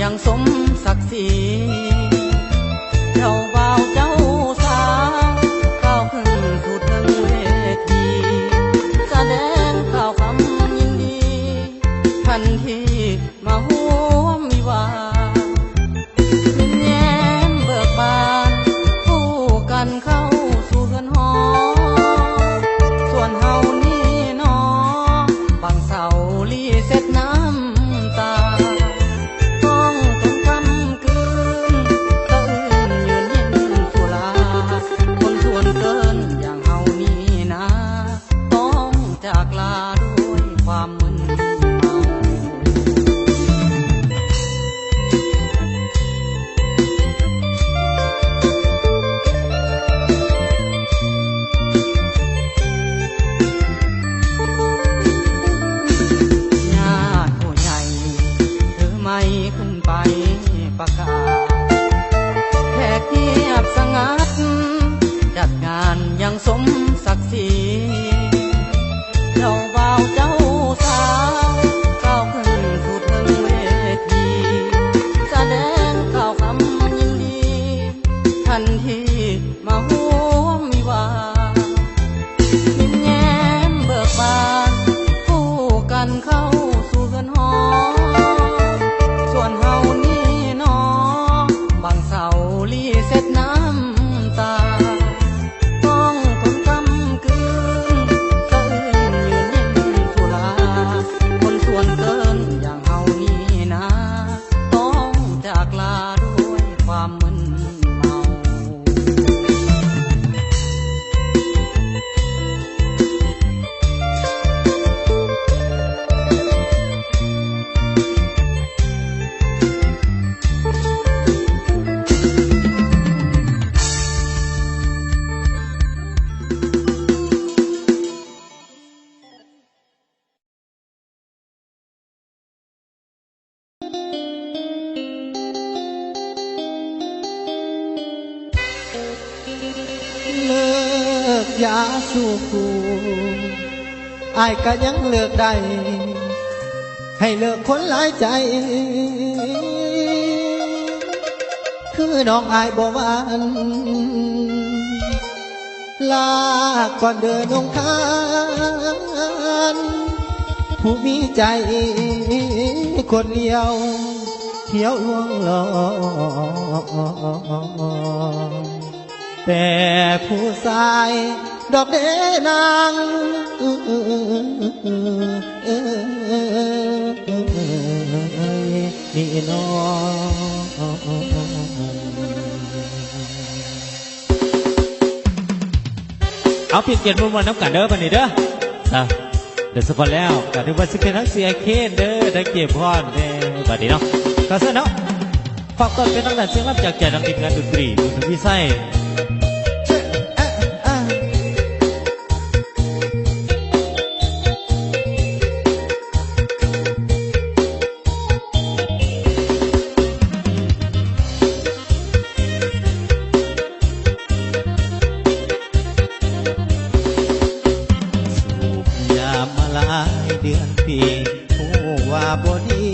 ຍັງສົມສັກສີ ເຈົ້າບ່າວເຈົ້າສາວ ກ້າວຂຶ້ນສູ່ເທິງເວທີ ສະແດງກ່າວຄຳຍິນດີ ທັນທີມາຮ່ວມວິວາ ຍິ້ມແຍ້ມເບີກບານ ຄູ່ກັນເຂົ້າສູ່ເຮືອນຫໍ ສ່ວນເຮົານີ້ໜໍ ບັງສາວລີເຊັດນ້ຳຕາ ຕ້ອງທົນກ້ຳກືນ ສະອື່ນຢືນຢັນສຸລາ ຄົນຊວນເກີນຢ່າງເຮົານີ້ນາ ຕ້ອງຈາກລາດ້ວຍຄວາມມຶນເມົາ. ຍາດຜູ້ໃຫຍ່ຖືໄມຂຶ້ນໄປປະກາດ ແຂກງຽບສະຫງັດ ຈັດງານຢ່າງສົມສັກສີ ເຈົ້າບ່າວເຈົ້າສາວ ກ້າວຂຶ້ນສູ່ເທິງເວທີ ສະແດງກ່າວຄຳຍິນດີ ທັນທີມາຮ່ວມວິວາ ຍິ້ມແຍ້ມເບີກບານ ຄູ່ກັນເຂົ້າສູ່ເຮືອນຫໍ ສ່ວນເຮົານີ້ໜໍ ບັງສາວລີເຊັດນ້ຳຕາ ຕ້ອງທົນກ້ຳກືນ ສະອື່ນຢືນຢັນສຸລາ ຄົນຊວນເກີນຢ່າງເຮົານີ້ນາ ຕ້ອງຈາກລາດ້ວຍຄວາມມຶນເມົາ. ເລີກຢາສູບກູ ອ້າຍກະຍັງເລີກໄດ້ ໃຫ້ເລີກຄົນຫຼາຍໃຈ ຄືນ້ອງອ້າຍບໍ່ຫວັ່ນ ລາກ່ອນເດີນ້ອງທ່ານ ຜູ້ມີໃຈຄົນດຽວ ທ່ຽວລວງຫຼອກ ແຕ່ຜູ້ຊາຍດອກເດນາງ ນີ້ນ້ອງ. ເອົາ ເປັນກຽດມ່ວນໆນຳກັນເດີ ບັດນີ້ເດີ. ໂດຍສະເພາະແລ້ວ ກໍຖືວ່າຊິເປັນທັງເສຍເຄນເດີ ທັງເກມພອນເດີ ບັດນີ້ເນາະ. ກໍຊັ້ນເນາະ ຝາກຕ້ອນເປັນທາງດ້ານສຽງລຳຈາກໃຈນຳທີມງານດົນຕຣີ ບຸນທະວີໄຊ. ສູບຢາມາຫຼາຍເດືອນປີ ຮູ້ວ່າບໍ່ດີ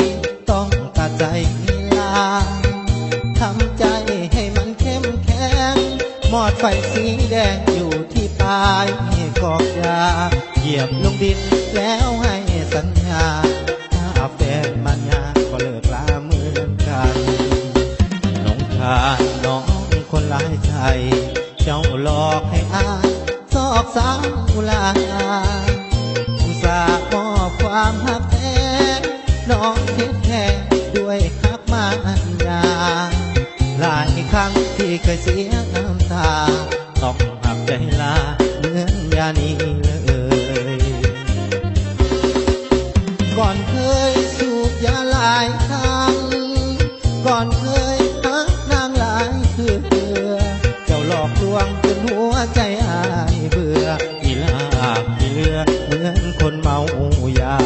ຕ້ອງຕັດໃຈລາ ທຳໃຈໃຫ້ມັນເຂັ້ມແຂງ ໝອດໄຟສີແດງຢູ່ທີ່ປາຍກອກຢາ ຢຽບລົງດິນແລ້ວໃຫ້ສັນຍາ ຖ້າແຟນມາຍາມກໍເລີກລາເໝືອນກັນ ນ້ອງທ່ານນ້ອງຄົນຫຼາຍໃຈ ເຈົ້າຫຼອກໃຫ້ອ້າຍຊອກສາວລາ ອຸດສ່າມອບຄວາມຮັກແທ້ ນ້ອງເຮັດແທ້ດ້ວຍຮັກມານຍາ ຫຼາຍຄັ້ງທີ່ເຄີຍເສຍນ້ຳຕາ ຕ້ອງຮັກໃຈລາເໝືອນຢານີ້ເລີຍ ກ່ອນເຄີຍສູບຢາຫຼາຍຄັ້ງ ກ່ອນເຄີຍຮັກນາງຫຼາຍເທື່ອ ເຈົ້າຫຼອກລວງຈົນຫົວໃຈອ້າຍເບື່ອ ຂີ້ລາກຂີ້ເຫຼືອເໝືອນຄົນເມົາຢາ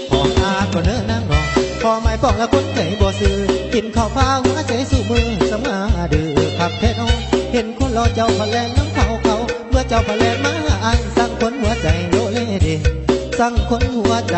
ຂໍອາກໍເນີນາງນ້ອງ ຂໍໝາຍປອງລະຄົນໃຈບໍ່ຊື່ ກິນເຂົ້າພາຫົວໃຈສູ່ມື້ ສະມາດື້ຄັກແທ້ນ້ອງ ເຫັນຄົນຫຼໍ່ເຈົ້າພັດແລ່ນນຳເຂົາເຂົາ ເມື່ອເຈົ້າພັດແລ່ນມາຫາອ້າຍ ຊ່າງຄົນຫົວໃຈໂລເລເດ ຊ່າງຄົນຫົວໃຈ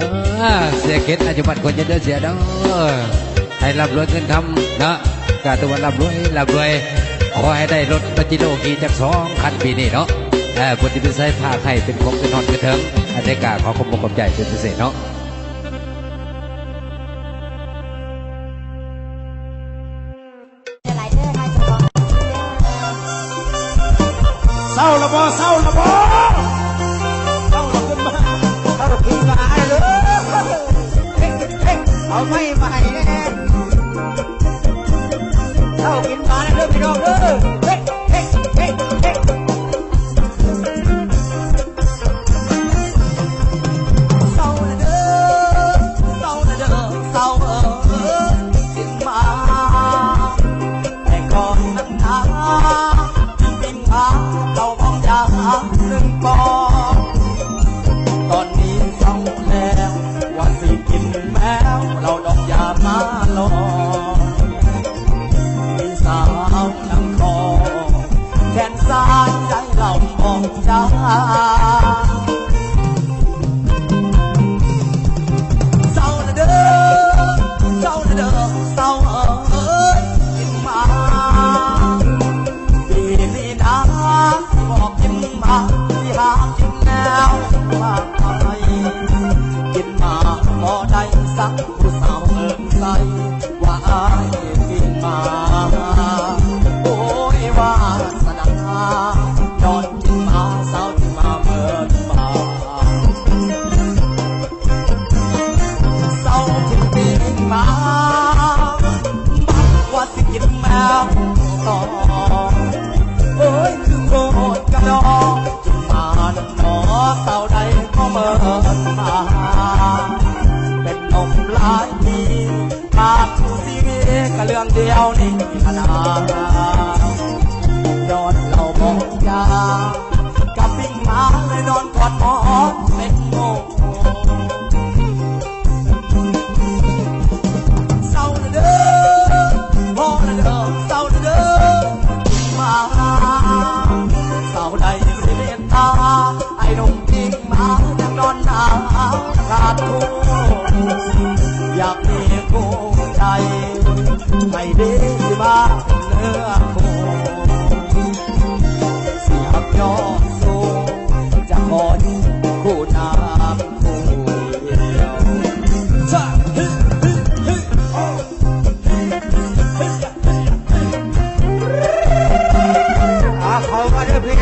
ເອີ ເສຍເກດ ອາຍຸໝັ້ນຂວັນຍືນເດີເສຍເດີ ໃຫ້ລ່ຳລວຍເງິນຄຳເນາະ ກະຖືວ່າລ່ຳລວຍ ລ່ຳລວຍ ຂໍໃຫ້ໄດ້ລົດປາເຈໂຣຂີ່ຈັກສອງຄັນປີນີ້ເນາະ ເອີ ບຸນທີ່ໄປໃສ່ພາໃຫ້ເປັນຄົງເປັນຮອດເປັນເຖິງ ອັນໃດກະຂໍຂອບອົກຂອບໃຈເປັນພິເສດເນາະ. ເຊົາລະບໍ່ ເຊົາລະບໍ່ ເຊົາລະຂຶ້ນມາ ເຊົາລະຂຶ້ນມາເດີ ເຮັກ ເຮັກ ເອົາໄມ້ມາໃຫ້ແດ່ ເຊົາກິນໝາກເດີພີ່ນ້ອງເດີ ເຮັກ ເຮັກ ເຮັກ ເຮັກ. ເຊົາລະເດີ ເຊົາລະເດີ ເຊົາເອີຍ ກິນໝາກ ແຕ່ກ່ອນນັ້ນນາ ກິນປີ້ງໝາ ເຫຼົ້າບອງຢາໜຶ່ງປອງ ຕອນນີ້ເຊົາແລ້ວ ວ່າຊິກິນແມວ ເຫຼົ້າດອກຢາມາລອງ ມີສາວ ນຳຂໍ ແຂນຊ້າຍໃຈເລົ່າອອກຈາກ ເຊົາລະເດີ ເຊົາລະເດີ ເຊົາເອີຍ ກິນໝາກ ປີນີ້ນາ ຊິບໍ່ກິນໝາກ ຊິຫາກິນແນວມາໃໝ່ ກິນໝາກບໍ່ໄດ້ສັກ ຜູ້ສາວເອີ້ນໃສ່ ວ່າອ້າຍກິນໝາກ ໂອ້ຍ ວາສະໜາ ຍ້ອນກິນໝາກ ສາວທີ່ມາເມີດບາ ເຊົາກິນປີ້ງໝາກ ໝາກວ່າຊິກິນແມວຕໍ່ ໂອ້ຍ ຄືໂຄດກະດອກ ກິນໝາກນຳໜໍ ເຊົາໄດ້ກໍເມີດບາ ເປັນນົມຫຼາຍປີ ປາກຜູ້ຊີວິດກະເລື່ອງດຽວນີ້ຫັ້ນນາ ຍ້ອນເຫຼົ້າບໍ່ ເ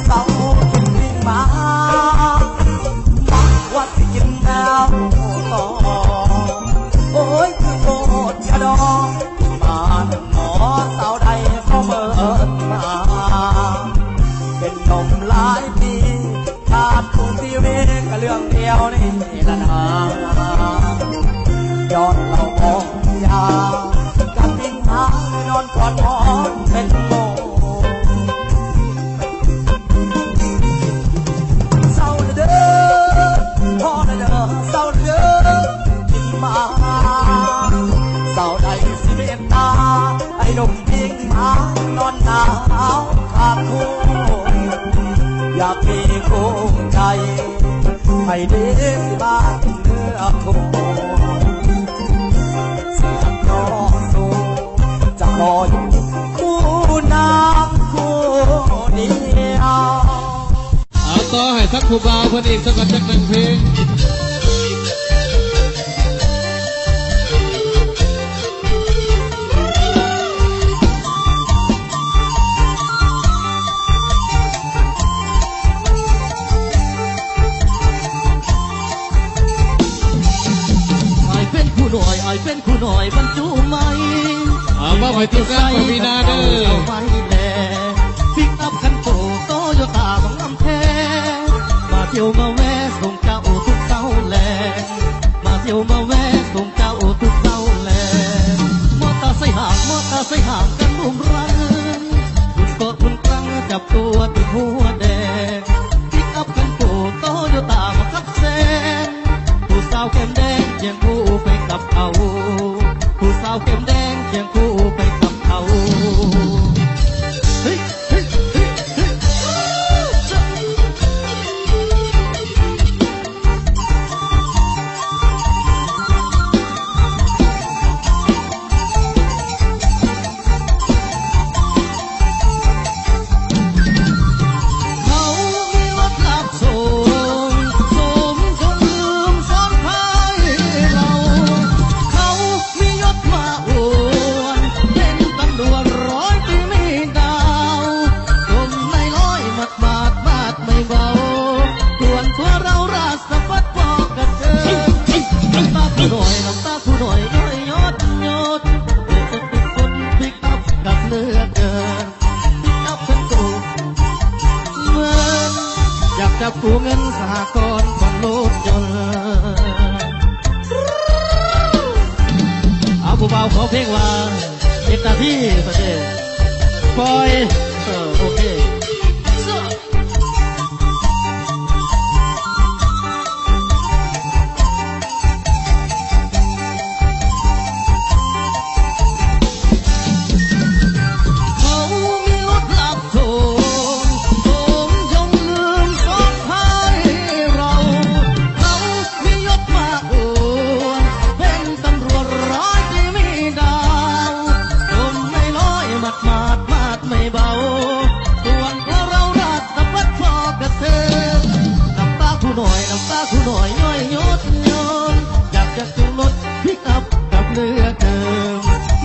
ຊົາກິນປີ້ງໝາ ມັກວ່າຊິກິນແລ້ວຕໍ່ ໂອ້ຍ ຄືໂຄດຊະດອ ມານຳໝໍ ເຊົາໄດ້ເຂົ້າເມີດມາ ເປັນໜຸ່ມຫຼາຍປີ ຜ່ານດູທີວີກະເລື່ອງດຽວນີ້ລະນາ ຍ້ອນເຫຼົ້າເມາຢາ ກະປິ່ງຫານອນກອດໝອນເປັນໂມ ເຊົາລະເດີ ພໍລະເດີ ເຊົາລະເດີ ກິນໝາ ເຊົາໄດ້ຊິເມດຕາ ໃຫ້ນົກ ພິງມານອນໜາວຄາບຄູ່ ຢາກມີຄູ່ໃຈ ໃຫ້ດີຊິບາດເນື້ອໂຄ ສຽງນອນໂຊ ຈະຂໍຢູ່ຄູ່ນາງຜູ້ດຽວ. ເອົາ ຕໍ່ໃຫ້ທັງຜູ້ບ່າວເພິ່ນອີກສັກ ຈັກໜຶ່ງເພງ. ອ້າຍເປັນຜູ້ນ້ອຍ ອ້າຍເປັນຜູ້ນ້ອຍບັນຈຸໃໝ່ ອ່າ ມອບໃຫ້ທີມງານຂອງມີນາເດີ ເອົາໄວ້ແລ ປິກອັບຄັນໂຕ ໂຕໂຍຕ້າ ບັກງາມແທ້ ມາທ່ຽວມາແວ່ສົ່ງເຈົ້າທຸກເຊົ້າແລ ມາທ່ຽວມາແວ່ສົ່ງເຈົ້າທຸກເຊົ້າແລ ມໍເຕີໄຊຫ້າງ ມໍເຕີໄຊຫ້າງກັນບຸ້ມຣັ້ງ ບຸ້ມເກາະບຸ້ມກາງ ຈັບຕົວເປັນຫົວແດງ ປິກອັບຄັນໂຕ ໂຕໂຍຕ້າ ບັກງາມແທ້ ຜູ້ສາວແກ້ມແດງ ຄຽງຄູ່ໄປກັບເຂົາ ຜູ້ສາວແກ້ມແດງ ຄຽງຄູ່ໄປກັບເຂົາ ເຮີ້ຍ ເຮີ້ຍ ເຮີ້ຍ ເຮີ້ຍ ເຂົາມີລົດຮັບສົ່ງ ສົມຍົງລືມຊ້ອນທ້າຍເຮົາ ເຂົາມີຍົດມາອວນ ເປັນຕຳຫຼວດຮ້ອຍຕີມີດາວ ກົມນາຍຮ້ອຍໝາດ ໝາດ ໝາດໄມ່ເບົາ ກວນພວກເຮົາລາຊະພັດ ພວກກະເທີຍ ນ້ຳຕາຜູ້ນ້ອຍ ນ້ຳຕາຜູ້ນ້ອຍຍ້ອຍຍອດຍອດ ເປັນຄົນພິກ ອັບກັບເລືອກເດີນ ຢາກຈັບກູ້ເງິນສະຫະກອນຜ່ອນລົດຍົນ ເອົາ ຜູ້ບ່າວຂໍເພງວ່າ ເຈັດນາທີ ປະເດ ປ່ອຍ ເອີ ໂອເຄ. ເຂົາມີລົດຮັບສົ່ງ ສົມຍົງລືມຊ້ອນທ້າຍເຮົາ ເຂົາມີຍົດມາອວນ ເປັນຕຳຫຼວດຮ້ອຍຕີມີດາວ ກົມນາຍຮ້ອຍໝາດ ໝາດ ໝາດໄມ່ເບົາ ກວນພວກເຮົາລາຊະພັດ ພວກກະເທີຍ ນ້ຳຕາຜູ້ນ້ອຍ ນ້ຳຕາຜູ້ນ້ອຍຍ້ອຍຍອດຍອນ ຢາກຈະຈູງລົດ ພິກອັບກັບເລືອກເດີມ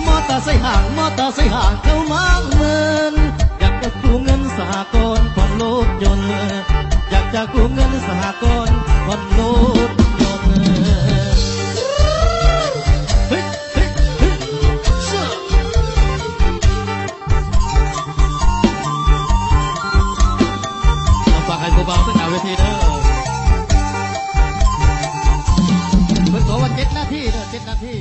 ມໍເຕີໄຊຫ້າງ ມໍເຕີໄຊຫ້າງເຂົາມາເມີນ ຢາກຈະກູ້ເງິນສະຫະກອນຜ່ອນລົດຍົນ ຢາກຈະກູ້ເງິນສະຫະກອນຜ່ອນລົດຍົນ ເຮີ້ຍ ເຮີ້ຍ ເຮີ້ຍ ເຊ ເອົາ ຝາກໃຫ້ຜູ້ບ່າວເພິ່ນໜ້າເວທີເດີ ເພິ່ນຂໍວ່າເຈັດນາທີເດີ ເຈັດນາທີ.